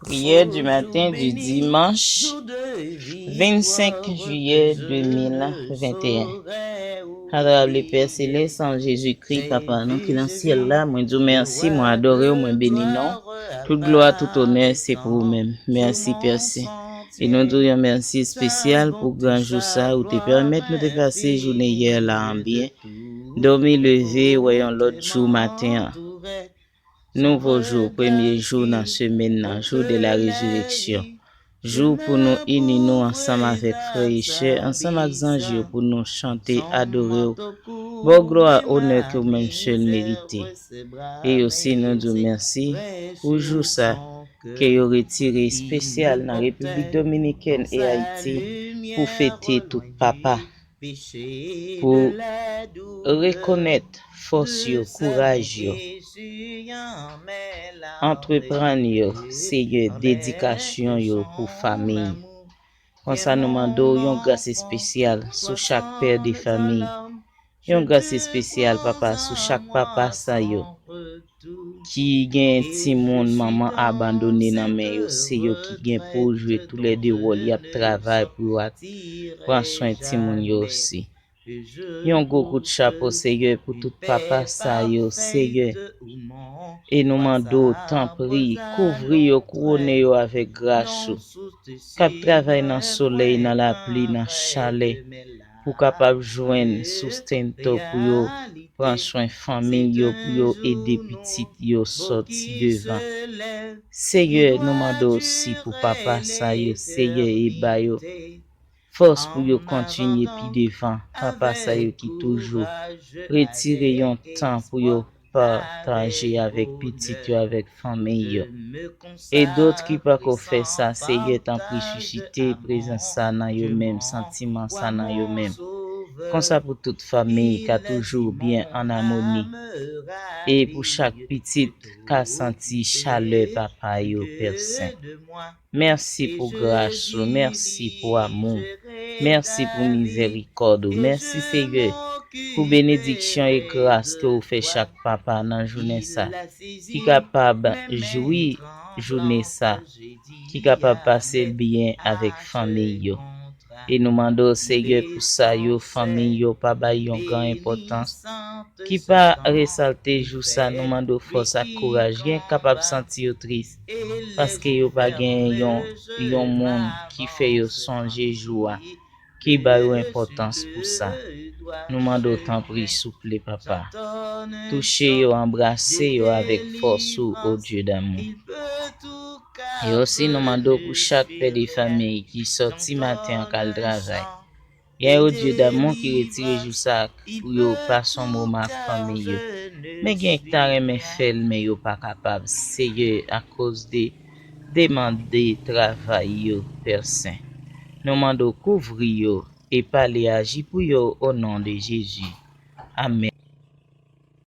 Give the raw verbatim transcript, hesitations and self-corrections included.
Prière du matin du dimanche vingt-cinq juillet deux mille vingt et un. Adorable Père Céleste, en Jésus-Christ, Papa nou ki nan syèl la, mwen di w mèsi, mwen adore w, mwen beni non. Tout glwa, tout onè, se pou ou menm. Mèsi, Père Saint. E nou di w yon mèsi espesyal pou gran jou sa ou te pèmèt nou te pase jounen yè la an byen. Dòmi leve, wè yon lòt jou maten an. Nouvo jou, premye jou nan semèn nan, jou de la rezireksyon. Jou pou nou ini nou ansanm avèk frè e sè, ansanm ak zanj yo pou nou chante, adore w, ba w glwa, onè ke w menm sèl merite. E osi nou di w mèsi pou jou sa ke yo retire espesyal nan Repiblik Dominikèn e Ayiti pou fete tout papa, pou rekonèt fòs yo, kouraj yo, antreprann yo, Seyè, dedikasyon yo pou fanmi. Konsa nou mande w yon gras espesyal sou chak pè de fanmi. Yon gras espesyal, Papa, sou chak papa sa yo ki gen timoun manman abandone nan men yo, se yo ki gen pou jwe toulède wòl y ap travay pou yo ak pran swen timoun yo osi. Yon gwo kout chapo, Seyè, pou tout papa sa yo, Seyè. E nou mande w, tanpri, kouvri yo, kouwone yo avèk gras ou, k ap travay nan solèy, nan lapli, nan chalè, pou kapab jwenn sustento pou yo pran swen fanmi yo, pou yo ede pitit yo sòti devan. Seyè, nou mande w osi pou papa sa yo, Seyè, e ba yo fòs pou yo kontinye pi devan. Papa sa yo ki toujou retire yon tan pou yo pataje avèk pitit yo, avèk fanmi yo. E dòt ki pako fè sa, Seyè, tanpri sisite prezans sa nan yo menm, santiman sa nan yo menm. Konsa pou tout fanmi ka toujou byen an amoni. E pou chak pitit ka santi chalè papa yo, Pè Sen. Mèsi pou gras ou, mèsi pou amou, mèsi pou mizèrikòd ou. Mèsi, Seyè, pou benediksyon e gras ke ou fè chak papa nan jounen sa, ki kapab jwi jounen sa, ki kapab pase l byen avèk fanmi yo. E nou mande w, Seyè, pou sa yo, fanmi yo pa bay yon gran enpòtans, ki pa resalte jou sa, nou mande w fòs ak kouraj. Gen kapab santi yo tris, paske yo pa gen yon, yon moun ki fè yo sonje jou a, ki ba yo enpòtans pou sa. Nou mande w, tanpri, souple, Papa. Touche yo, anbrase yo avèk fòs ou, o Dye damou. E osi, nou mande w pou chak pè de fanmi ki sòti maten an k al travay. Gen yo, Dye damou, ki retire jou sa pou yo pase yon moman ak fanmi yo. Men gen ki ta renmen fè l, men yo pa kapab, Seyè, akoz de demann de travay yo, Pè Sen. Nou mande w kouvri yo e pale, aji pou yo, o non de Jezi. Amèn.